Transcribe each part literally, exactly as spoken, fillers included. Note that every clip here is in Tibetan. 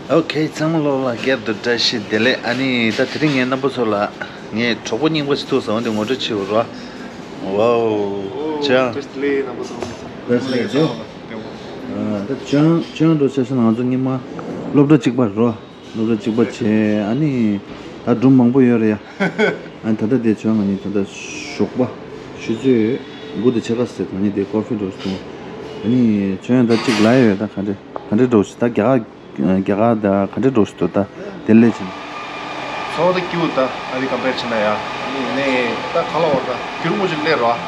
ཨོ་ཁེ། ཚང་མ་ལོ་ལ་བསྐྱར་དུ་བཀྲ་ཤིས་བདེ་ལེགས། ཨ་ནི་ད་དེ་རིང་ངས་རྣམ་པ་ཚོ་ལ་ངས་གྲོགས་པོ་རྙིང་པ་ཞིག་ཐུག་སོང་། འོན་ཏེ་ངོ་སྤྲོད་བྱེད་འོ་རོ། ཝའོ། ཅང་། བཀྲ་ཤིས་བདེ་ལེགས་རྣམ་པ་ཚང་མ། བཀྲ་ཤིས་བདེ་ལེགས། ཨ་ད་ཅང་ཅང་འགྲོ་ཆ་ཤ་ན་ང་ཚོ་སྔོན་མ་སློབ་གྲྭ་གཅིག་པ་རོ། སློབ་གྲྭ་གཅིག་པ་བྱས། ཨ་ནི་ད་སྒྲུང་མང་པོ་ཡོད་རེད་ཡ། ཨ་ནི་ད་ལྟ་དེ་བྱོན་ང་གཉིས་ད་ལྟ་ཞོགས་པ་ཆུ་ཚོད་དགུ་དང་ཕྱེད་ཀ་ཟེར། ང་གཉིས་དེ་ཀོ་ཧྥི་འགྲོ་ཞིག་འཐུང་། ཨ་ནི་བྱོན་ཡང་ད་གཅིག་ལ་ཡོད། ད་ག་འདྲ་ག་འདྲ་འགྲོ་ཞིག་ད་རྒྱ་གར་རྒྱ་གར་ད་ག་འདྲ་འགྲོ་ཞིག་འདུག་ད་དེ་ལས་ཕྱིན། ཚོགས་ད་སྐྱིད་པོ། ད་ཨ་རི་ཀམ་པེར་བྱས་ན་ཡ། ཨ་ནི་ནས་ད་ག་ལ་བར་ད་རྒྱུན་རིང་པོ་ཅིག་སླེབས་རོགས།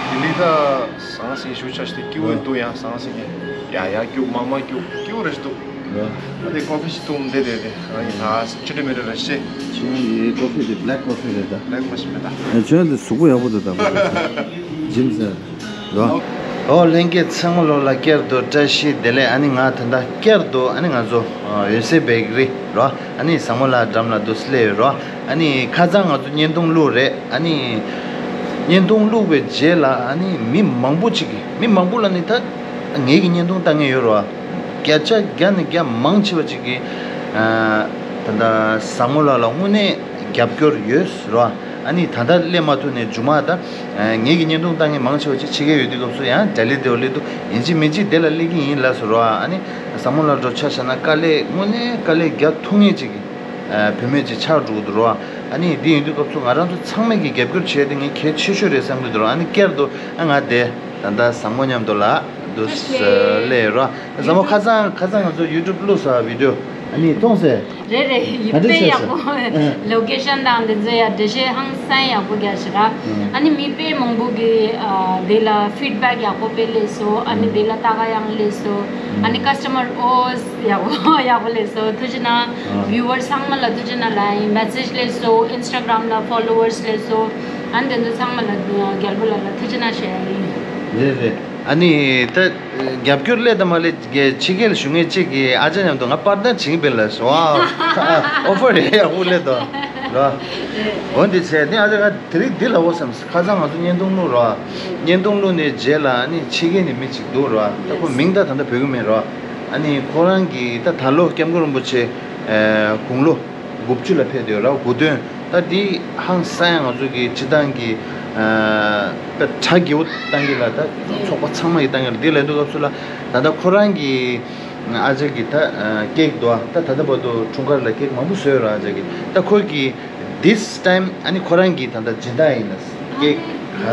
ལྡི་ལི་ད་ཟང་ཟིང་ཞུ་ཆ་ཞིག་སྐྱིད་པོ་འདུག་ཡ། ཟང་ཟིང་ཡ་ཡ་རྒྱུག་མ་མ་རྒྱུག་སྐྱིད་པོ་རེ་ཞིག་འདུག་ཡ། ཨ་དེ་ཀོ་ཧྥི་ཞིག་བཏུང་བསྡད་བསྡད་དེ། ཨ་ཡིན་ད་ཆུ་དྲི་མི་དྲི་རེ་ཤེས། ཁྱེད་རང་གི་ཀོ་ཧྥི་དེ་བྷེ་ལེག་ཀོ་ཧྥི་རེད་ད། བྷེ་ལེག་མ་ཞིག་མེད་ད། ཨ་ཁྱོད་དེ་གཟུགས་པོ་ཡག་པོ་འདུག་ད་ཀོ་ཧྥི་ཇིམ་ཟེར་རོ། ཨོ་ལྷན་རྒྱས་ཚང་མ་ལོ་ལ་བསྐྱར་དུ་བཀྲ་ཤིས་བདེ་ལེགས། ཨ་ནི་ང་ད་ལྟ་བསྐྱར་དུ་ཨ་ནི་ང་ཚོ་ཨ་འོད་ཟེར་བེ་ཀ་རི་རོ། ཨ་ནི་བཟང་མོ་ལགས་འགྲམ་ལ་འདུག་སླེབས་ཡོད་རོ། ཨ་ནི་ཁ་སང་ང་ཚོ་བརྙན་ཐུང་བླུགས་རེད། ཨ་ནི་བརྙན་ཐུང་བླུགས་པའི་རྗེས་ལ་ཨ་ནི་མི་མང་པོ་ཅིག་གིས། མི་མང་པོ་ལ་ནི་ད་ངེད་ཀྱི་བརྙན་ཐུང་ལྟ་མཁན་ཡོད་རོ། བརྒྱ་ཆ་བརྒྱ་ནས་བརྒྱ་མང་ཆེ་བ་ཅིག་གིས་ཨ་ད་ལྟ་བཟང་མོ་ལགས་ལ་དངོས་གནས་རྒྱབ་སྐྱོར་ཡོད་རོ། ཨ་ནི་ད་ལྟ་སླེབས་མ་ཐུབ་ནས་མཇུག་མ་ད་ངེད་ཀྱི་བརྙན་ཐུང་ལྟ་མཁན་མང་ཆེ་བ་ཅིག་ཕྱི་རྒྱལ་ཡོད་དུས་སྐབས་སུ་ཡང་ལྡི་ལི་དེ་བ་སླེབས་དུས་ཡིན་གཅིག་མིན་གཅིག་དེ་ལ་སླེབས་ཀྱི་ཡིན་ལགས་སོ་རོ། ཨ་ནི་བཟང་མོ་ལགས་འགྲོ་ཆ་བཞག་ན་དཀའ་ལས་དངོས་གནས་དཀའ་ལས་རྒྱག་ཐུབ་མཁན་ཅིག་གི་ཨ་བུད་མེད་ཅིག་ཆགས་འགྲོ་གི་འདུག་རོ། ཨ་ནི་འདི་ཡིན་དུས་སྐབས་སུ་ང་རང་ཚོ་ཚང་མས་ཀྱི་རྒྱབ་སྐྱོར་བྱས་ཏེ་ངས་གལ་ཆེ་ཤོས་རེད་བསམ་གྱི་འདུག་རོ། ཨ་ནི་བསྐྱར་དུ་ཨ་ང་དེ་ད་ལྟ་བཟང་མོ་མཉམ་དུ་ལ་འདུག་སླེབས་རོ། བཟང་མོ་ཁ་སང་ཁ་སང་ང་ཚོ་ཡུ་ཊུབ་བླུགས་ས་བི་ཌི་ཡོ་ཨ་ནི་མཐོང་སེ། རེད་རེད། ཡིད་དཔེ་ཡག་པོ། ལོ་ཀེ་ཤན་དང་འདི་ཚོ་ཡ་འགྲེལ་བཤད་ཧང་སང་ཡག་པོ་རྒྱག་ཤག་ར། ཨ་ནི་མི་དཔེ་མང་པོ་གི་ཨ་དེ་ལ་ཕིཌ་བེག་ཡག་པོ་དཔེ་སླེབས་སོང་། ཨ་ནི་དེ་ལ་ལྟ་ག་ཡང་སླེབས་སོང་། ཨ་ནི་ཀ་སི་ཊ་མར་ཨོ་ཡག་པོ་ཡག་པོ་སླེབས་སོང་། ཐུགས་རྗེ་གནང་། ཨ་བིའུ་ཝར་སི་ཚང་མ་ལ་ཐུགས་རྗེ་གནང་ལབ་ཡིན། མེ་སེཇ་སླེབས་སོང་། ཨིན་སི་ཊ་གྷ་རམ་ལ་ཕོ་ལོ་ཝར་སི་སླེབས་སོང་། ཨ་ནི་དེ་ཚོ་ཚང་མ་ལ་རྒྱལ་པོ་ལགས་ལ་ཐུགས་རྗེ་གནང་ཞུ་ཡ་ཡིན། རེད་རེད། ཨ་ནི་ད་རྒྱབ་སྐྱོར་སླེབས་དང་མ་སླེབས་ཀྱི་ཕྱི་རྒྱལ་ཞུ་མཁན་གཅིག་གིས་ཨ་ཅག་མཉམ་དུ་ང་པར་ཏན་བྱིན་པིན་ལ་ཟེར་བ། ཨོ་ཕར་རེད་ཡག་པོ་སླེབས་དོ་ར། འོ་འདི་བྱས་ནི་ཨ་ཅག་ང་དེ་རིང་འདི་ལ་འོ་བསམ། ཁ་སང་ང་ཚོ་བརྙན་ཐུང་བླུགས་ར། བརྙན་ཐུང་བླུགས་ནས་རྗེས་ལ་ཨ་ནི་ཕྱི་རྒྱལ་ནས་མི་གཅིག་འདུག་ར། ད་ཁོ་མིང་ད་ད་ལྟ་འབོད་ཀྱི་མེད་ར། ཨ་ནི་ཁོ་རང་གིས་ད་ད་ལོ་སྐྱབས་མགོན་རིན་པོ་ཆེ་དགུང་ལོ་དགུ་བཅུ་ལ་ཕེབས་དུས་ར། དགུ་སྟོན་ད་འདི་ཧང་སང་ཡང་ང་ཚོ་གི་སྤྱི་བཏང་གི་ཨ་དཔེ་གྲ་རྒྱས་པོ་བཏང་གི་ལ། ད་ཚོགས་པ་ཚང་མ་གི་བཏང་གི་ལ། འདི་ལ་འདུག་སྐབས་སུ་ལ་ད་ལྟ་ཁོ་རང་གི་ཨ་ཅག་གི་ད་ཀེག་འདུག་ཨ། ད་ད་ལྟ་བར་དུ་འཁྲུངས་སྐར་ལ་ཀེག་མང་པོ་བཟོས་ར། ཨ་ཅག་གི་ད་ཁོ་གི་this time ཨ་ནི་ཁོ་རང་གི་ད་ལྟ་སྦྱིན་བདག་ཡིན་ལ། ཀེག་ག་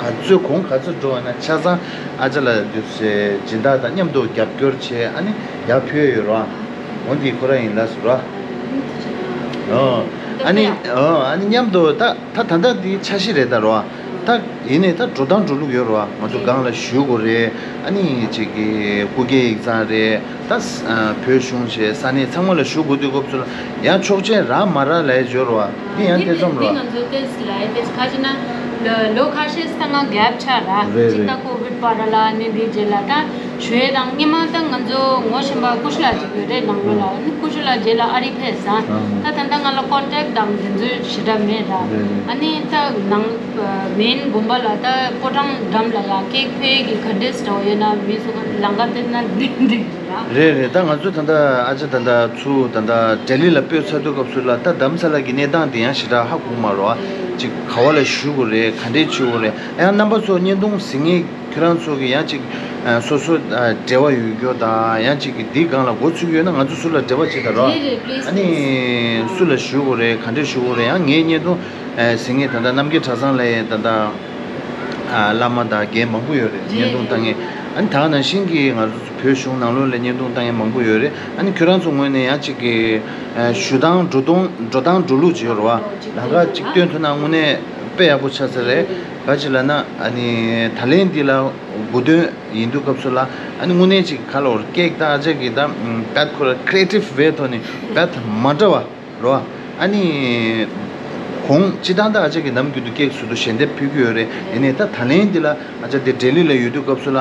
ག་ཚོད་གོང་ག་ཚོད་འགྲོ་བ་ན་ཆ་ཚང་ཨ་ཅག་ལ་འདུག་སེ་སྦྱིན་བདག་དང་མཉམ་དུ་རྒྱབ་སྐྱོར་བྱས་ཨ་ནི་ཡར་ཕུལ་ཡོད་ར། འོ་འདི་ཁོ་རང་ཡིན་ལ་ཟེར་ར། ཨོ། ཨ་ནི་ཨོ་ཨ་ནི་མཉམ་དུ་ད་ད་ད་ལྟ་འདི་འཆར་གཞི་རེད་ད་རོ། ད་ཡིན་ནའི་ད་འགྲོ་སྟངས་འགྲོ་ལུགས་ཡོད་རོ། ང་ཚོ་སྒང་ལ་ཞུ་དགོས་རེད། ཨ་ནི་ཅིག་གི་སྐུ་སྒེར་ཡིག་ཚང་རེད། ད་ས་བོད་གཞུང་བྱས་ས་གནས་ཚང་མ་ལ་ཞུ་དགོས་དུས་སྐབས་སུ་ལ་ཡང་ཆོག་མཆན་རག་མ་རག་ལ་ཡ་འབྱོར་རོ། འདི་ཡང་ཐེ་ཚོམ་རོ། འདི་ང་ཚོ་ཏེས་ལ་ཡ་ཏེས་ཁ་ཅིག་ན་ལོ་ལོ་ཁ་ཤས་ད་ང་གེབ་ཆགས་ར། རེད་ཅིག་ད་རེད། ཀོ་ཝིད་བར་ལ་ནི་འདི་རྗེས་ལ་ད་ཞུ་ཡས་དང་སྔོན་མ་ད་ང་ཚོ་ངོ་ཤེས་པ་སྐུ་ཞབས་ཅིག་ཡོད་རེད་ནང་ལོ་ལ། ཨ་ནི་སྐུ་ཞབས་ལགས་རྗེས་ལ་ཨ་རི་ཕེབས་སོང་། ཨ་ད་ད་ལྟ་ང་ལ་ཀོན་ཊེག་དང་འདི་ཚོའི་ཞེ་དྲག་མེད་ར། རེད་རེད། ཨ་ནི་ད་ནང་མེན་དགོན་པ་ལ་ད་ཕོ་བྲང་འགྲམ་ལ་ཡ་ཀེག་ཕེབས་ཀྱི་ག་འདྲས་འདྲ་བོ་ཡོད་ན་མི་སུ་ག་ལང་ཀ་དེ་ན་འདི་འདི་ར། རེད་རེད། ད་ང་ཚོ་ད་ལྟ་ཨ་ཅག་ད་ལྟ་ཚུར་ད་ལྟ་ལྡི་ལི་ལ་སྤོས་ཚར་དུས་སྐབས་སུ་ལ་ད་དྷ་རམ་ས་ལ་གི་གནས་སྟངས་དེ་ཡང་ཞེ་དྲག་ཧ་གོ་མ་རོ། ཨ་ཅིག་ག་བ་ལ་ཞུ་དགོས་རེད། ག་འདྲས་བྱེད་དགོས་རེད། ཡང་རྣམ་པ་ཚོ་བརྙན་ཐུང་གཟིགས་མཁན་ཁྱོད་རང་ཚོ་གི་ཡང་ཅིག་ཨ་སོ་སོ་ཨ་འབྲེལ་བ་ཡོད་རྒྱུ་དང་ཡང་ཅིག་གི་འདི་སྒང་ལ་འགོ་ཚུགས་ཀྱི་ཡོད་ན་ང་ཚོ་སུ་ལ་འབྲེལ་བ་བྱེད་ད་རོགས། རེད་རེད། པི་ལི་སི། ཨ་ནི་པི་ལི་སི། སུ་ལ་ཞུ་དགོས་རེད། ག་འདྲས་ཞུ་དགོས་རེད། ཡང་ངའི་བརྙན་ཐུང་ཨ་གཟིགས་མཁན་ད་ལྟ་རྣམ་རྒྱལ་གྲྭ་ཚང་ལ་ཡང་ད་ལྟ་ཨ་བླ་མ་དང་རྒན་མང་པོ་ཡོད་རེད། རེད་བརྙན་ཐུང་རེད། བཏང་མཁན། ཨ་ནི་ད་ག་ནང་བཞིན་གྱི་ང་ཚོ་བོད་གཞུང་ནང་ལོགས་ལ་བརྙན་ཐུང་བཏང་མཁན་མང་པོ་ཡོད་རེད། ཨ་ནི་ཁྱོད་རང་ཚོ་ངོས་ནས་ཡང་ཅིག་གི་ཨ་ཞུ་སྟངས་འགྲོ་སྟངས་འགྲོ་སྟངས་འགྲོ་ལུགས་ཅིག་ཡོད་རེད་བ། ལམ་ཁ་ཅིག་སྟོན་ཐུབ་ན་དངོས་གནས་དཔེ་ཡག་པོ་ཆགས་ས་རེད། ག་ཅི་ལབ་ན་ཨ་ནི་ད་ལན་འདི་ལ་དགུ་སྟོན་ཡིན་དུས་སྐབས་སུ་ལ་ཨ་ནི་དངོས་གནས་ཅིག་ག་ལ་བར་ཀེག་ད་ཨ་ཅག་གི་ད་ད་ཁོ་ར་ཁི་རེ་ཊིབ་ཝེ་ཐོག་ནས་ད་མ་འདྲ་བ་རོ། ཨ་ནི་གོང་སྤྱི་བཏང་ད་ཨ་ཅག་གི་ནམ་རྒྱུན་དུ་ཀེག་ཟུར་དུ་ཞལ་འདེབས་ཕུལ་གྱི་ཡོད་རེད། ཡིན་ནའི་ད་ད་ལན་འདི་ལ་ཨ་ཅག་དེ་ལྡི་ལི་ལ་ཡོད་དུས་སྐབས་སུ་ལ་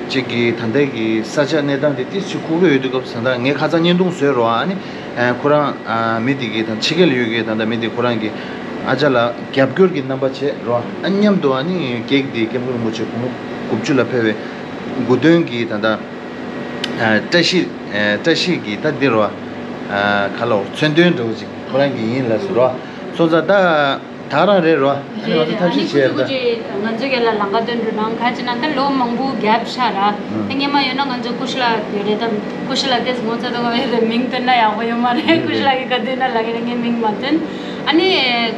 ཅིག་གི་ད་ལྟའི་གི་ས་ཆ་གནས་སྟངས་དེ་ཏིས་ཅིག་ཁུག་གི་ཡོད་དུས་སྐབས་སུ་ད་ངས་ཁ་སང་བརྙན་ཐུང་བཟོས་རོ། ཨ་ནི་ཨ་ཁོ་རང་ཨ་མི་དེ་གིས་ད་ཕྱི་རྒྱལ་ཡོད་ཀྱི་ད་ལྟ་མི་དེ་ཁོ་རང་གིས་ཨ་ཅག་ལ་རྒྱབ་སྐྱོར་གྱི་རྣམ་པ་བྱས་རོ། ཨ་མཉམ་དུ་ཨ་ནི་ཀེག་དེ་སྐྱབས་མགོན་རིན་པོ་ཆེ་དགུང་ལོ་དགུ་བཅུ་ལ་ཕེབས་པའི་དགུ་སྟོན་གྱི་ད་ལྟ་ བཀྲ་ཤིས་བཀྲ་ཤིས་ཀྱི་ད་འདི་རོ། ག་ལ་མཚོན་དོན་འདྲ་བོ་ཅིག་ཁོ་རང་གི་ཡིན་ལ་ཟེར་རོ། སོང་ཙང་ད་ད་ག་རང་རེད་རོ། ཨ་ནི་ང་ཚོ་ཐབས་ཤེས་བྱས་ད། ང་ཚོ་ག་ལ་ལམ་ཁ་སྟོན་འགྲོ་ནང་ཁ་ཅིག་ན་ད་ལོ་མང་པོ་གེབ་ཤར་ར། ད་སྔོན་མ་ཡོད་ན་ང་ཚོ་ཀུ་ཤ་ལ་ཡོད་རེད། ད་ཀུ་ཤ་ལ་ཏེས་ངོ་ཚ་ད་ག་ཡོད་རེད། མིང་བཏོན་ན་ཡག་པོ་ཡོད་མ་རེད། ཀུ་ཤ་ལ་གི་ག་དུས་ན་ལ་གི་ངའི་མིང་མ་བཏོན། ཨ་ནི་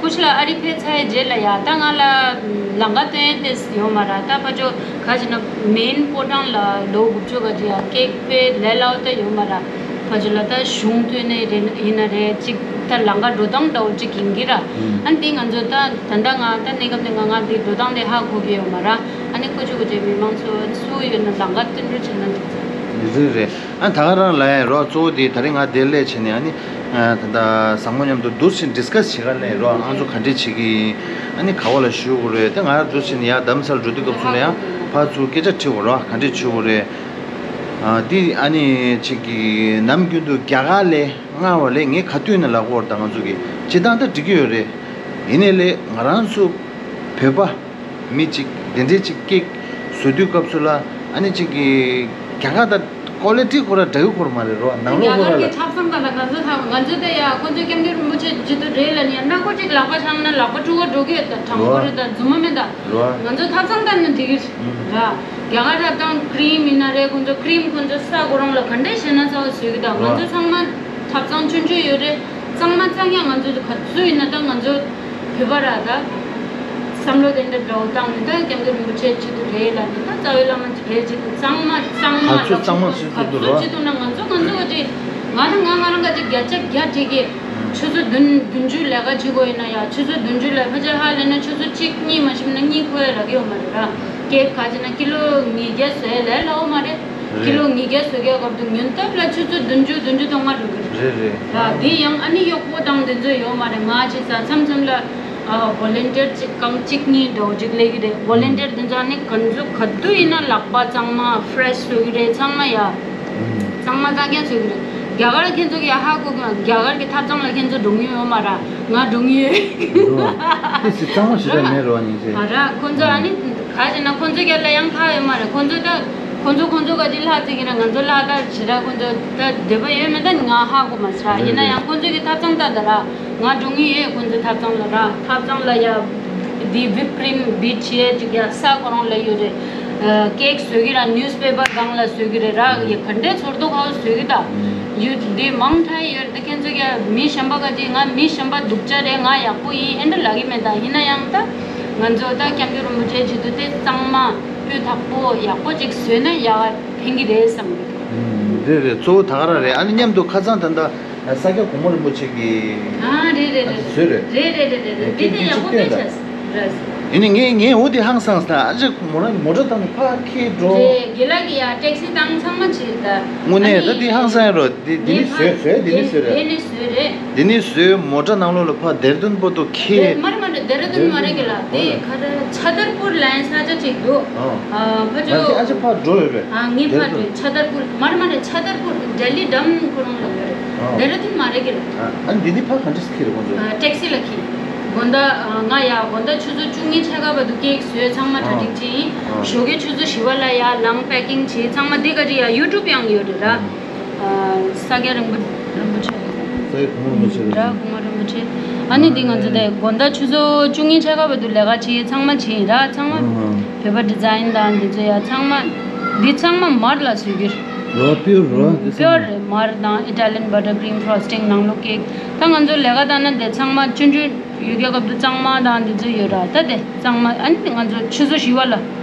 ཀུ་ཤ་ལ་ཨ་རི་ཕེབས་ཚར་རྗེས་ལ་ཡ་ད་ང་ལ་ལམ་ཁ་སྟོན་ཏེས་ཡོད་མ་ར། ད་ཕ་ཅོ་ག་ཅིག་ན་མེན་པོ་ཊང་ལ་ལོ་དགུ་བཅུ་ག་ཅིག་ཡ་ཀེག་ཕེ་ལས་སླ་བོ་ད་ཡོད་མ་ར། ཕ་ཅོ་ལ་ད་གཞུང་ཐོན་ནས་རེད་ཡིན་ན་རེད་ཅིག་ད་ལམ་ཁ་འགྲོ་སྟངས་འདྲ་བོ་ཅིག་ཡིན་གི་ར། ཨ་ནི་དེ་ང་ཚོ་ད་ད་ལྟ་ང་ད་གནས་སྐབས་དེ་ང་ང་དེ་འགྲོ་སྟངས་དེ་ཧ་གོ་གི་ཡོད་མ་ར། ཨ་ནི་ཁོ་ཅོ་གོ་ཅོ་མི་མང་ཚོ་སུ་ཡོད་ན་ལམ་ཁ་སྟོན་རོགས་བྱེད་ན་འགྲིག་ཚར། རེད་རེད། ཨ་ད་ག་རང་ལ་ཡང་རོགས་གཙོ་བོ་དེ་ད་རིང་ང་དེར་སླེབས་བྱས་ནས་ཨ་ནི་ད་ལྟ་བཟང་མོ་མཉམ་དུ་འདུག་ཕྱིན་ཌི་སི་ཀ་སི་བྱེད་ག་སླེབས་རོགས། ཨང་ཚོ་ག་འདྲས་བྱེད་ཀྱི་ཡིན། ཨ་ནི་ག་བ་ལ་བཞུགས་དགོས་རེད། དེ་ང་འདུག་ཕྱིན་ཡར་རྡ་རམ་ས་ལ་འགྲོ་དུས་སྐབས་སུ་ལ་ཡང་ཕར་ཚུར་སྐད་ཆ་དྲི་དགོས་རོགས། ག་འདྲས་བྱེད་དགོས་རེད། ཨ་འདི་ཨ་ནི་ཅིག་གི་ནམ་རྒྱུན་དུ་རྒྱ་གར་ལས་སྔ་བ་ལས་ངས་ག་དུས་ནས་ལབ་དགོས་རེད། ད་ང་ཚོ་གི་སྤྱི་བཏང་ད་འགྲིག་གི་ཡོད་རེད། ཡིན་ནའི་ལས་ང་རང་ཚོ་བོད་པ། མི་གཅིག་དེ་འདྲའི་གཅིག་ཀེག་བཟོ་དུས་སྐབས་སུ་ལ་ཨ་ནི་གཅིག་གི་རྒྱ་གར་དང་ཀོ་ལི་ཊི་ཁོ་ར་འདྲ་གི་ཁོ་ར་མ་རེད་རོ། ནང་ལོགས་ཁོ་ར་ལ། རྒྱ་གར་གྱི་ཐབ་ཚང་དང་ང་ཚོ་ཐབ་ང་ཚོ་དེ་ཡ་ཁོ་ཚོའི་སྐྱབས་མགོན་རིན་པོ་ཆེ་ཇི་ཏུ་རེད་ལ་ནི་ཡང་ན་ཁོ་གཅིག་ལག་པ་འཆང་ན་ལག་པ་འཁྲུ་ག་འགྲོ་གི་ཡོད་ད། དྲང་པོ་རོ། རེད་ད། རྫུན་མ་མིན་ད། རོ། ང་ཚོ་ཐབ་ཚང་དང་ནི་འགྲིག་གི་ར། རྒྱ་གར་ཐབ་ཚང་ཀི་རིམ་ཡིན་ན་རེད། ཁོ་ཚོ་ཀི་རིམ་ཁོ་ཚོ་ས་ཁོ་རང་ལ་ག་འདྲ་ཞེ་ན་ཚ་བ་བཟོས་གི་ད། ང་ཚོ་ཚང་མ་ཐབ་ཚང་ཆུང་ཆུང་ཡོད་རེད། གཙང་མ་གཙང་ཡང་ང་ཚོ་ག་ཚོད་ཡིན་ན་ད་ང་ཚོ་བོད་པ་ར་ད་བསམ་བློ་དེ་འདྲ་འདྲ་བོ་བཏང་ནས་ད་སྐྱབས་མགོན་རིན་པོ་ཆེ་ཆེད་དུ་རེད་ལ་ནི་ད་རྩ་བའི་བླ་མ་རེད་ཅེས་དུ་གཙང་མ་གཙང་མ་ག་ཚོད་གཙང་མ་ཆེད་དུ་འདུག་རོ། ཆེད་དུ་ན་ང་ཚོ་ང་ཚོ་ག་ཅིག་ང་ད་ང་ང་རང་ག་ཅིག་བརྒྱ་ཆ་བརྒྱ་བྲིས་གི། ཆུ་ཚོད་བདུན་བདུན་ཅུ་ལས་ཀ་བྱེད་དགོས་ཡིན་ན་ཡ་ཆུ་ཚོད་བདུན་ཅུ་ལས་ཕལ་ཆེར་ཧ་ལས་ན་ཆུ་ཚོད་གཅིག་གཉིས་མ་ཤི་ན་གཉིས་ཁོ་ཡ་རག་གི་ཡོད་མ་རེད་ར། ཀེག་ག་ཅིག་ན་ཀི་ལོ་ཉིས་བརྒྱ་བཟོ་ཡ་ལས་སླ་བོ་མ་རེད། ཀི་ལོ་ཉིས་བརྒྱ་བཟོ་གའི་སྐབས་དུ་ཉུང་མཐའ་ལ་ཆུ་ཚོད་བདུན་ཅུ་བདུན་ཅུ་དོན་ལྔ་འགྲོ་གི་རེད། རེད་རེད། ཡ་དེ་ཡང་ཨ་ནི་གཡོག་པོ་དང་དེ་ཚོ་ཡོད་མ་རེད། ང་ཅིག་ས་མཚམས་མཚམས་ལ་ཨ་ཝོ་ལན་ཊིར་ཅིག་གང་གཅིག་གཉིས་འདྲ་བོ་ཅིག་སླེབས་ཀྱི་རེད། ཝོ་ལན་ཊིར་དེ་ཚོ་ཨ་ནི་ག་ཚོད་ག་དུས་ཡིན་ན་ལག་པ་གཙང་མ་ཕི་རེ་ཤི་བཟོ་གི་རེད། ཚང་མ་ཡ་གཙང་མ་གཙང་རྐྱང་བཟོ་གི་རེད། རྒྱ་གར་ཁྱེད་ཚོ་གི་ཡ་ཧ་གོ་གི། རྒྱ་གར་གི་ཐབ་ཚང་ལ་ཁྱེད་ཚོ་འགྲོ་མྱོང་ཡོད་མ་རེད། ང་འགྲོ་མྱོང་ཡོད། འགྲོ་བ། དེ་ཅིག་གཙང་མ་ཞེ་དྲག་མེད་རོ་ཨ་ནི་ཟེར། ཨ་ར་ཁོ་ཚོ་ཨ་ནི། ག་ཅིག་ན་ཁོ་ཚོ་རྒྱབ་ལ་ཡང་ཁ་ཡོད་མ་རེད། ཁོ་ཚོ་ད་ཁོ་ཚོ་ཁོ་ཚོ་ག་ཅིག་ལྷག་ཅིག་ཡིན་ན་ང་ཚོ་ལྷག་ད་ཞེ་དྲག་ཁོ་ཚོ་ད་འདོད་པ་ཡོད་མེད་ད་ང་ཧ་གོ་མ་སོང་ར། ཡིན་ན་ཡང་ཁོ་ཚོ་གི་ཐབ་ཚང་ད་ད་ར་ང་འགྲོ་ངེས་ཡོད། ཁོ་ཚོ་ཐབ་ཚང་ལ་ར་ཐབ་ཚང་ལ་ཡ་དེ་ཝིབ་ཀི་རིམ་བིཊ་བྱེད་ཅིག་ཡ་ས་ཁོ་རང་ལ་ཡོད་རེད། ཀེག་བཟོ་གི་ར་ནིའུ་སི་པེ་པར་སྒང་ལ་བཟོ་གི་རེད་ར། ཡ་ག་འདྲའི་ཚོར་རྟོག་ཧ་བཟོ་གི་ད་ཡོད་དེ་མང་ཐལ་ཡོད་རེད། ད་ཁྱེད་ཚོ་གི་མི་གཞན་པ་ག་ཅིག་ང་མི་གཞན་པ་སྡུག་ཅག་རེད། ང་ཡག་པོ་ཡིན་ཨེ་འདྲ་ལབ་གི་མེད། ད་ཡིན་ན་ཡང་ད། ང་ཚོ་ད་སྐྱབས་མགོན་རིན་པོ་ཆེ་ཆེད་དུ་དེ་གཙང་མ་སྤུས་དག་པོ་ཡག་པོ་ཅིག་བཟོས་ན་ཡག་ཕན་གི་རེད་བསམ་གི་འདུག་ཨུམ། རེད་རེད། གཙོ་བོ་ད་ག་རང་རེད། ཨ་ནི་མཉམ་དུ་ཁ་སང་ད་ལྟ་ས་སྐྱ་གོང་མ་རིན་པོ་ཆེ་གི་ཨ་རེད་རེད་ཨ་རེད། བཟོས་རེད། རེད་རེད་རེད་རེད། དེ་དེ་ཡག་པོ་དཔེ་ཆ་རེད། ཡིན་ནི་ངས་ངས་འོ་དེ་ཧང་སངས་ས། ཨ་ཅེ་མོ་རང་གི་མོ་ཊ་བཏང་ནས་ཕར་ཁྱེར་འགྲོ། རེད། དགེ་ལགས་ཀྱི་ཡ་ཊེག་སི་བཏང་ཚང་མ་བྱེད་ད། དངོས་གནས་ད་དེ་ཧང་སངས་རོ། དེ་དེ་ནི་བཟོས་བཟོས་དེ་ནི་བཟོས་རེད། དེ་ནི་བཟོས་རེད། འདི་ནི་བཟོས་མོ་ཊ་ནང་ལོགས་ལ་ཕར་ལྡེར་ལྡུན་བར་དུ་ཁྱེར། མ་རེད་མ་རེད། ལྡེར་ལྡུན་མ་རེད་གི་ལ། དེ་ག་རེ་ཆ་དར་པུར་ལ་ཡང་ས་ཆ་གཅིག་འདུག་ཨ་ཕ་ང་ཚོ་ཨ་ཅེ་ཕར་འགྲོ་ཡོད་རེད། ཨ་ངའི་ཕར་འགྲོ་ཆ་དར་པུར་མ་རེད་མ་རེད། ཆ་དར་པུར་ལྡི་ལི་ཌམ་ཁོ་རང་ལ་ཡོད་རེད། ལྡེར་ལྡུན་མ་རེད་གི་ལ། ཨ་འདི་ནི་ཕར་ག་འདྲས་ཁྱེར་ཁོང་ཚོ། ཊེག་སི་ལ་ཁྱེར། དགོང་དག་ང་ཡ་དགོང་དག་ཆུ་ཚོད་བཅུ་གཉིས་ཆ་ག་བར་དུ་ཀེག་བཟོས་ཚང་མ་གྲ་སྒྲིག་བྱས་ཡིན། ཞོགས་ཀའི་ཆུ་ཚོད་བཞི་པ་ལ་ཡ་ལངས་པེ་ཀིང་བྱས་ཚང་མ་འདི་ག་རེ་ཡ་ཡུ་ཊུབ་ཡང་ཡོད་རེད་ར། ས་སྐྱ་རིན་པོ་རིན་པོ་ཆེ། ས་སྐྱ་གོང་མ་རིན་པོ་ཆེ་རེད། ར་གོང་མ་རིན་པོ་ཆེ། ཨ་ནི་འདི་ང་ཚོ་དེ་དགོང་དག་ཆུ་ཚོད་བཅུ་གཉིས་ཆ་ག་བར་དུ་ལས་ཀ་བྱེད་ཚང་མ་བྱེད་ར། ཚང་མ་བོད་པ་ཌི་ཛའིན་དང་འདི་ཚོ་ཡ་ཚང་མ་འདི་ཚང་མ་མར་ལ་བཟོས་ཀྱི་རེད། རོ་པིའུར་རོ་འདི་ཚང་མ། པིའུར་རེད། མར་དང་ཨི་ཊ་ལི་ཡན་བ་ཊར་ཀི་རིམ་ཕོ་རོ་སི་ཊིང་ནང་ལོགས་ཀེག་ད་ང་ཚོ་ལས་ཀ་བཏང་ན་དེ་ཚང་མ་ཆུང་ཆུང་ཡོད་རྒྱུ་སྐབས་དུ་གཙང་མ་དང་འདི་ཚོ་ཡོད་ར། ད་དེ་གཙང་མ་ཨ་ནི་ང་ཚོ་ཆུ་ཚོད་བཞི་པ་ལ་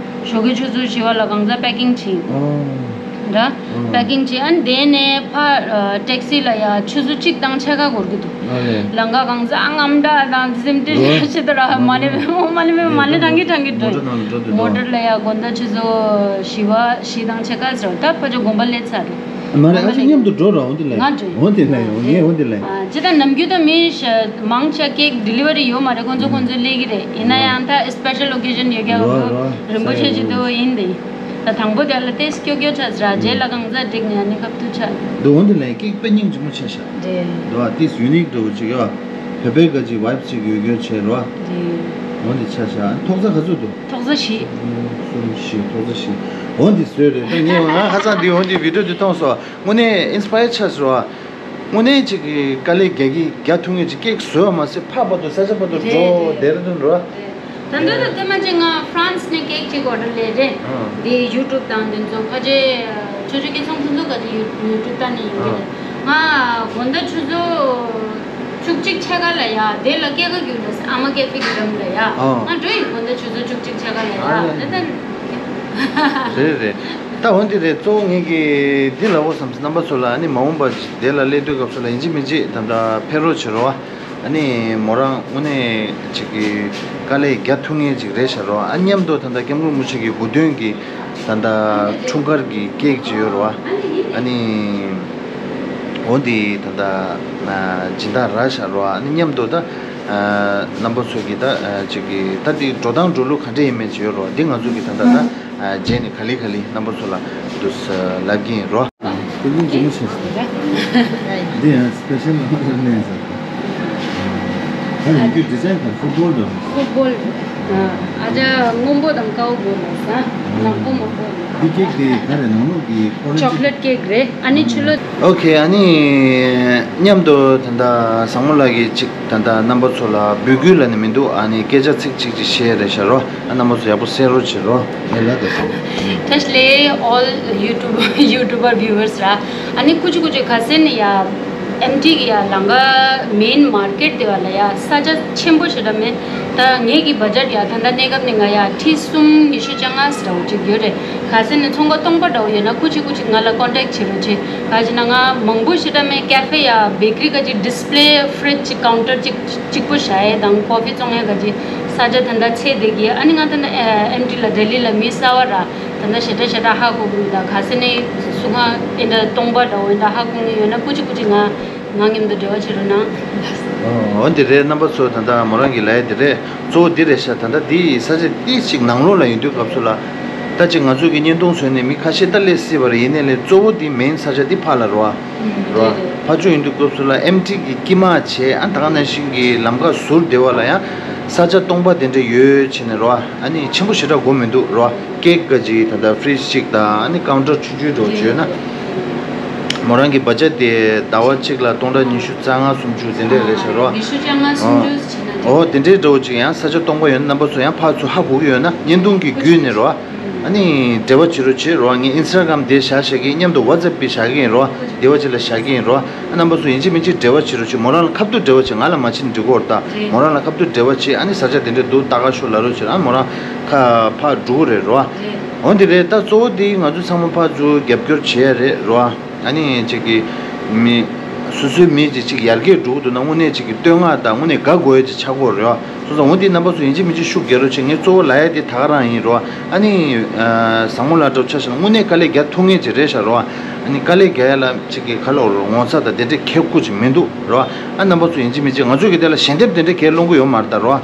ཞོགས་ཀའི་ཆུ་ཚོད་བཞི་པ་ལ་གང་ཟག་པེ་ཀིང་བྱེད་ཡིན། ཨོ། ར། ཨོ། པེ་ཀིང་བྱེད། ཨ་ནི་དེ་ནས་ཕར་ཨ་ཊེག་སི་ལ་ཡ་ཆུ་ཚོད་གཅིག་དང་ཕྱེད་ཀ་འགོར་གི་འདུག་ཨ་ལས། ལམ་ཁ་གང་ཟག་རྔམ་དྲག་དང་འཛིམ་དྲི་ར་ཞིག་ད་ར་མ་ནི་མ་ནི་མ་ནི་ཐང་གི་ཐང་གི་འགྲོ། མོ་ཊར་ནང་ལ་འགྲོ་འདུག་མོ་ཊར་ལ་ཡ་དགོང་དག་ཆུ་ཚོད་བཞི་པ་བཞི་དང་ཕྱེད་ཀ་ཟེར་ད་ཕ་ཇོ་དགོན་པ་སླེབས་ཚར་རེད། མ་རེད། ཨ་ཅེ་མཉམ་དུ་འགྲོ་ར། འོ་འདི་ལ། ང་འགྲོ། འོ་འདི་ལ་ཡོང་ངས་འོ་འདི་ལ། ཨ་ཅི་ད་ནམ་རྒྱུན་ད་མི་ཤ་མང་ཆ་ཀེག་ཌི་ལི་ཝ་རི་ཡོད་མ་རེད། ཁོང་ཚོ་ཁོང་ཚོ་སླེབས་ཀྱི་རེད། ཡིན་ན་ཡང་ད་སི་པེ་ཤལ་ཨོ་ཀེ་ཞན་ཡོད་ཀྱག་རོ། རིན་པོ་ཆེ་ཅི་དོ་ཡིན་དེ། ད་དང་པོ་དེ་ལ་ཏེས་སྐྱོ་སྐྱོ་ཆ་ཟ་རྗེས་ལ་གང་ཟ་འགྲིག་ནས་ཨ་ནི་ཁབ་ཏུ་ཆ། འདི་འོ་འདི་ལ་ཀེག་དཔེ་སྙིང་རྗེ་མོ་ཆ་ཤ། རེད། འདི་བ་ཏེས་ཡུ་ནིག་འདྲ་བོ་ཅིག་ཡོད། བོད་པའི་ག་ཅིག་ཝའིབ་ཅིག་ཡོད་རྒྱུ་ཆེ་རོ། རེད། འོ་འདི་ཆ་བཞག་ཐོག་ས་ག་ཚོད་འདུག་ཐོག་ས་བཞི། གསུམ་བཞི་ཐོག་ས་བཞི། འོ་འདི་བཟོས་རེད། ད་ངས་ང་ཧ་ཅང་འདི་འོ་འདི་བི་ཌིའོ་འདི་མཐོང་སོང་། དངོས་གནས་ཨིན་སི་པ་ཡར་ཆགས་སོང་། དངོས་གནས་ཅིག་གི་དཀའ་ལས་རྒྱག་གི་རྒྱག་ཐུབ་ངེས་ཅིག་ཀེག་བཟོས་པ་མ་ཟད་ཕ་བར་དུ་ས་ཆ་བར་དུ་འགྲོ། རེད། ཌེ་ར་ཌུན་རོ། རེད། ད་འདི་ལ་ཐེངས་མ་གཅིག་ང་ཧྥ་རན་སི་ནས་ཀེག་ཅིག་ཨོ་ཌར་ལས་རེད། ཨ། འདི་ཡུ་ཊུབ་དང་འདི་ཚོ་ཁ་ཆེ་ཆོས་ཆོས་སྐད་ཚོང་ཁོང་ཚོ་ག་ཚོད་ཡུ་ཡུ་ཊུབ་ལྟ་ནས་ཡིན་གི་རེད། ང་དགོང་དག་ཆུ་ཚོད་བཅུ་གཅིག་ཕྱེད་ཀ་ལ་ཡ་དེ་ལ་སྐད་ཁ་རྒྱུག་ལ་ཨ་མ་ཀེ་ཧྥེ་གི་འགྲམ་ལ་ཡ། ཨ། ང་འགྲོ་ཡིན་དགོང་དག་ཆུ་ཚོད་བཅུ་གཅིག་ཕྱེད་ཀ་ལ་ཡ། ཨ་ལེ། དེ་ལྟ། རེད་རེད། ད་འོན་ཏེ་རེད། གཙོ་བོ་ངེད་ཀྱིས་འདི་ལབ་དགོས་བསམ་སོང་། རྣམ་པ་ཚོ་ལ་ཨ་ནི་མ་འོངས་པ་དེ་ལ་སླེབས་དུས་སྐབས་སུ་ལ་ཡིན་གཅིག་མིན་གཅིག་ད་ལྟ་ཕེབས་རོགས་བྱེད་རོགས། ཨ་ནི་མོ་རང་དངོས་གནས་ཅིག་གི་དཀའ་ལས་རྒྱག་ཐུབ་མཁན་ཅིག་རེད་ཤག་རོགས། ཨ་མཉམ་དུ་ད་ལྟ་སྐྱབས་མགོན་རིན་པོ་ཆེ་གི་སྐུ་མདུན་གྱི་ད་ལྟ་འཁྲུངས་སྐར་གྱི་ཀེག་ཅིག་ཡོད་རོགས། ཨ་ནི་འོ་འདི་ད་ལྟ་སྦྱིན་བདག་རག་ཤག་རོགས། ཨ་ནི་མཉམ་དུ་ད་རྣམ་པ་ཚོ་གི་ད་ཅིག་གི་ད་འདི་འགྲོ་སྟངས་འགྲོ་ལུགས་ག་འདྲ་ཡིན་མིན་ཅིག་ཡོད་རོགས། འདི་ང་ཚོ་གི་ད་ལྟ་ད། རྗེས་ནས་ག་ལེ་ག་ལེ་རྣམ་པ་ཚོ་ལ་འདུག་ལབ་ཀྱི་ཡིན་རོ། དེ་ནི་ཇི་མ་ཆེ་སོང་། འདི་ཡང་སི་པེ་ཤལ་ལ་མ་ལ་གནས་ས། ད་ཡིན་རྒྱུ་ཌི་ཛའིན་དང་ཕུཊ་བོལ་དང་། ཕུཊ་བོལ། ཨ་ཅག་སྔོན་པོ་དང་དཀར་པོ་ལ་ས། ནག་པོ་མང་པོ་ལ། འདི་ཀེག་དེ་ག་རེ་ནང་ལོགས་ཀྱི་ཀོ་ལི་ཊི། ཅོག་ལེཊ་ཀེག་རེད། ཨ་ནི་ཕྱི་ལོགས། ཨོ་ཁེ། ཨ་ནི་མཉམ་དུ་ད་ལྟ་བཟང་མོ་ལགས་ཀྱིས་ཅིག་ད་ལྟ་རྣམ་པ་ཚོ་ལ་འབོད་སྐུལ་ལབ་ནི་མི་འདུག་ཨ་ནི་སྐད་ཆ་ཚིག་གཅིག་ཅིག་བཤད་རེད་ཤག་རོ། ཨ་རྣམ་པ་ཚོ་ཡག་པོ་གསན་རོགས་བྱེད་རོ། ཨེ་ལ་དེ་སོང་། བཀྲ་ཤིས་བདེ་ལེགས། All YouTuber YouTuber viewers ར། ཨ་ནི་ཀུ་ཅི་ཀུ་ཅི་ག་ཟེར་ནི་ཡ། ཨེམ་ཊི་གི་ཡ་ལམ་ཁ་མེན་མར་ཀེཊ་དེ་བ་ལ་ཡ་ས་ཆ་ཆེན་པོ་ཞེ་དྲག་མེད། ད་ངེད་ཀྱི་བ་ཇེཊ་ཡ་ད་ལྟ་གནས་སྐབས་ནི་ང་ཡ་ཁྲི་གསུམ་ཉི་ཤུ་བཅོ་ལྔ་ཟེར་བ་ཅིག་ཡོད་རེད། ག་ཟེར་ནི་ཚོང་ཁང་སྟོང་པ་འདྲ་བོ་ཡོད་ན་ཀུ་ཅི་ཀུ་ཅི་ང་ལ་ཀོན་ཊེག་བྱེད་རོགས་བྱེད། ག་ཅི་ན་ང་མང་པོ་ཞེ་དྲག་མེད། ཀ་ཧྥེ་ཡ་བེ་ཀ་རི་ག་ཅི་ཌིས་པི་ལེ་ཕི་རིཇ་ཅིག་ཀའུན་ཊར་ཅིག་གཅིག་པོ་བཞག་ཡས་དང་ཀོ་ཕི་བཙོང་ཡས་ག་ཅི་ས་ཆ་ད་ལྟ་ཚད་བསྡད་ཀྱི། ཨ་ནི་ང་ད་ལྟ་ཨེམ་ཊི་ལ་ལྡི་ལི་ལ་མི་གསར་བ་ར་ད་ལྟ་ཞེ་དྲག་ཞེ་དྲག་ཧ་གོ་གི་མི་འདུག་ག་ཟེར་ནི་སུ་གང་ཨེ་འདྲ་སྟོང་པ་འདྲ་བོ་ཨེ་འདྲ་ཧ་གོ་མཁན་ཡོད་ན་ཀུ་ཅི་ཀུ་ཅི་ང་ང་མཉམ་དུ་འབྲེལ་བ་བྱེད་རོགས་གནང་། འོ་འདི་རེད། རྣམ་པ་ཚོ་ད་ལྟ་མོ་རང་གི་ལབ་ཡས་འདི་རེད། གཙོ་བོ་འདི་རེད་ཤག་ད་ལྟ་འདི་ས་ཆ་འདི་ཞིག་ནང་ལོགས་ལ་ཡོང་དུས་སྐབས་སུ་ལ་ད་ཅིག་ང་ཚོ་གི་བརྙན་ཐུང་བཟོས་ནས་མི་ཁ་ཤས་ད་སླེབས་སྲིད་པ་རེད། ཡིན་ནའི་ལས་གཙོ་བོ་འདི་མེན་ས་ཆ་འདི་ཕར་ལ་རོ། རོ། ཕར་ཕྱོགས་ཡོང་དུས་སྐབས་སུ་ལ་ཨེམ་ཊི་གི་དཀྱིལ་མ་བྱས། ཨ་ད་ག་ནང་བཞིན་གྱི་ལམ་ཁ་ཟུར་སྡེ་བ་ལ་ཡང་ས་ཆ་སྟོང་པ་དེ་འདྲ་ཡོད་བྱས་ནས་རོ། ཨ་ནི་ཆེན་པོ་ཞེ་དྲག་དགོས་མི་འདུག་རོ། ཀེག་ག་ཅིག་ད་ལྟ་ཕི་རིཇ་གཅིག་དང་ཨ་ནི་ཀའུན་ཊར་ཆུང་ཆུང་འདྲ་བོ་བྱས་ན། མོ་རང་གི་བ་ཇེཊ་དེ་ཟླ་བ་གཅིག་ལ་སྟོང་ཕྲག་ཉི་ཤུ་རྩ་ལྔ་སུམ་ཅུ་དེ་འདྲས་རེད་ཤག་རོ། ཉི་ཤུ་རྩ་ལྔ་སུམ་ཅུ་བྱས་ན་འགྲིག་འོ་དེ་འདྲས་འདྲ་བོ་ཅིག་ཡང་ས་ཆ་སྟོང་པ་ཡོད་ན་རྣམ་པ་ཚོ་ཡང་ཕར་ཚུར་ཧ་གོ་གི་ཡོད་ན་བརྙན་ཐུང་གི་བརྒྱུད་ནས་རོ། ཨ་ནི་འབྲེལ་བ་བྱེད་རོགས་བྱེད་རོ། ངས་ཨིན་སི་ཊ་གྷ་རམ་དེ་བཞག་བཞག་གི་མཉམ་དུ་ཝ་ཊི་སེབ་པི་བཞག་གི་ཡིན་རོ། སྡེ་བ་གཅིག་ལ་བཞག་གི་ཡིན་རོ། ཨ་རྣམ་པ་ཚོ་ཡིན་གཅིག་མིན་གཅིག་འབྲེལ་བ་བྱེད་རོགས་བྱེད། མོ་རང་ལ་ཁ་ཐུག་འབྲེལ་བ་བྱེད། ང་ལ་མ་བྱེད་ན་འགྲིག་གི་རེད་ད། རེད། མོ་རང་ལ་ཁ་ཐུག་འབྲེལ་བ་བྱེད། ཨ་ནི་ས་ཆ་དེ་འདྲས་འདུག་ལྟ་ག་ཤོག་ལབ་རོགས་བྱེད། ཨ་མོ་རང་ཁ་ཕར་འགྲོ་གི་རེད་རོ། རེད། འོ་འདི་རེད། ད་གཙོ་བོ་འདི་ང་ཚོ་ཚང་མ་ཕར་ཚུར་རྒྱབ་སྐྱོར་བྱེད་ཡ་རེད་རོ། ཨ་ནི་ཅིག་གི་མི་སོ་སོའི་མི་ཅིག་ཅིག་ཡར་རྒྱས་འགྲོ་གི་འདུག་ན་དངོས་གནས་ཅིག་གི་བསྟོད་བསྔགས་དང་དངོས་གནས་དགའ་དགོས་ཡ་ཅིག་ཆགས་ཀྱི་ཡོད་རེད་བ། སོང་ཙང་འོ་འདི་རྣམ་པ་ཚོ་ཡིན་གཅིག་མིན་གཅིག་ཤུགས་རྒྱག་རོགས་བྱེད། ངས་གཙོ་བོ་ལབ་ཡ་འདི་ད་ག་རང་ཡིན་རོ། ཨ་ནི་ཨ་བཟང་མོ་ལགས་འདྲ་བོ་ཆ་བཞག་ན་དངོས་གནས་དཀའ་ལས་རྒྱག་ཐུབ་མཁན་ཅིག་རེད་ཤག་རོ། ཨ་ནི་དཀའ་ལས་རྒྱག་ཡ་ལ་ཅིག་གི་ག་ལབ་དགོས་རེད། ངོ་ཚ་དང་དེ་འདྲས་གལ་ཁུར་ཅིག་མི་འདུག་རོ། ཨ་རྣམ་པ་ཚོ་ཡིན་གཅིག་མིན་གཅིག་ང་ཚོ་གི་དེ་ལ་ཞལ་འདེབས་དེ་འདྲས་གལ་སློང་གི་ཡོད་མ་རེད་ད་རོ།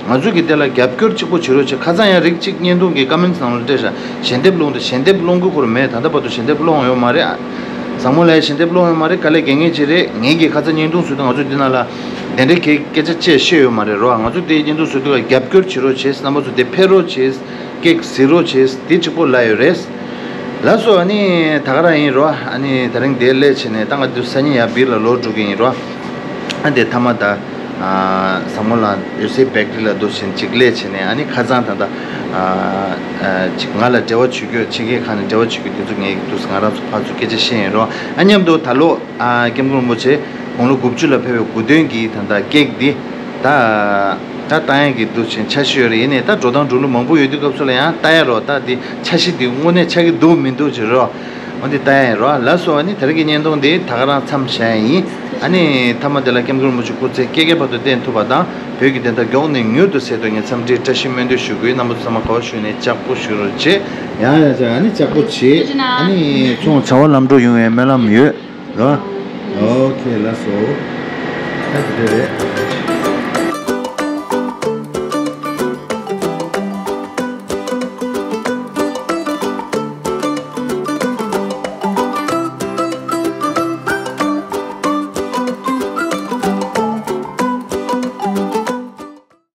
ང་ཚོ་གི་དེ་ལ་རྒྱབ་སྐྱོར་གཅིག་པོ་བྱེད་རོགས་བྱེད། ཁ་སང་ཡང་རིགས་གཅིག་བརྙན་ཐུང་གི་ཀོ་མེན་ཊི་ནང་ལ་སྤྲད་ཤག་ཞལ་འདེབས་སློང་དུས་ཞལ་འདེབས་སློང་དགོས་ཁུར་མེད། ད་ལྟ་བར་དུ་ཞལ་འདེབས་སློང་ཡོད་མ་རེད། བཟང་མོ་ལགས་ཞལ་འདེབས་སློང་ཡོད་མ་རེད། དཀའ་ལས་རྒྱག་མཁན་ཅིག་རེད། ངེད་ཀྱིས་ཁ་སང་བརྙན་ཐུང་བཟོས་དུས་ང་ཚོ་འདི་ནང་ལ་དེ་འདྲའི་གི་སྐད་ཆ་བཅས་བཤད་ཡོད་མ་རེད་རོ། ང་ཚོ་དེ་བརྙན་ཐུང་བཟོས་དུས་ལ་རྒྱབ་སྐྱོར་བྱེད་རོགས་བྱེད། རྣམ་པ་ཚོ་དེ་ཕེབས་རོགས་བྱེད། ཀེག་གཟིགས་རོགས་བྱེད། དེ་གཅིག་པོ་ལབ་ཡོད་རེད། ལགས་སོ། ཨ་ནི་ད་ག་རང་ཡིན་རོ། ཨ་ནི་དེ་རིང་དེ་སླེབས་བྱས་ནས་ད་ང་དུ་སང་ཉིན་ཡར་སྦིར་ལ་ལོག་འགྲོ་གི་ཡིན་རོ། ཨ་དེ་མཐའ་མ་ད་ཨ་བཟང་མོ་ལགས་ཡོད་སའི་བེག་རི་ལ་འདུག་བཞིན་ཅིག་སླེབས་བྱས་ནས། ཨ་ནི་ཁ་སང་ད་ལྟ་ཨ་ཨ་ཅིག་ང་ལ་འབྲེལ་བ་བྱེད་རྒྱུ། ཕྱི་རྒྱལ་ཁག་ནས་འབྲེལ་བ་བྱེད་རྒྱུ་དེ་ཚོ་ངས་འདུག་ང་རང་ཚོ་ཕར་ཚུར་སྐད་ཆ་བཤད་ཡིན་རོ། ཨ་མཉམ་དུ་ད་ལོ་ཨ་སྐྱབས་མགོན་རིན་པོ་ཆེ་དགུང་ལོ་དགུ་བཅུ་ལ་ཕེབས་པའི་སྐུ་མདུན་གྱི་ད་ལྟ་ཀེག་འདི་ད་ད་བཏང་ཡག་གི་འདུག་བྱས་འཆར་གཞི་ཡོད་རེད། ཡིན་ནའི་ད་འགྲོ་སྟངས་འགྲོ་ལུགས་མང་པོ་ཡོད་དུས་སྐབས་སུ་ལ་ཡང་ལྟ་ཡ་རོ། ད་འདི་འཆར་གཞི་འདི་དངོས་གནས་ཆགས་ཀྱི་འདུག་མི་འདུག་བྱེད་རོ། འོ་འདི་ལྟ་ཡ་ཡིན་རོ། ལགས་སོ། ཨ་ནི་དེ་རིང་གི་བརྙན་ཐུང་འདི་ད་ག་རང་མཚམས་བཞག་ཡ་ཡིན། ཨ་ནི་མཐའ་མ་དེ་ལ་སྐྱབས་མགོན་རིན་པོ་ཆེ་སྐུ་ཚེ་བསྐལ་བརྒྱའི་བར་དུ་བརྟན་ཐུབ་པ་དང་། བོད་ཀྱི་བདེན་མཐའ་མགྱོགས་ནས་མྱུར་དུ་གསལ་ཐུབ་ངེས་འཚམས་འདྲིའི་བཀྲ་ཤིས་སྨོན་འདུན་ཞུ་གི་ཡོད། རྣམ་པ་ཚོ་ཚང་མ་དགའ་བ་ཞུས་ནས་ལྕགས་པོ་ཞུ་རོགས་བྱེད། ཡ་ཡ་ཡ། ཨ་ནི་ལྕགས་པོ་བྱེད། ཨ་ནི་ཚོང་བྱ་བ་ལམ་འགྲོ་ཡོང་བའི་སྨོན་ལམ་ཡོད་རོ། ཨོ་ཁེ། ལགས་སོ། ད་དེ་འདྲ་རེད།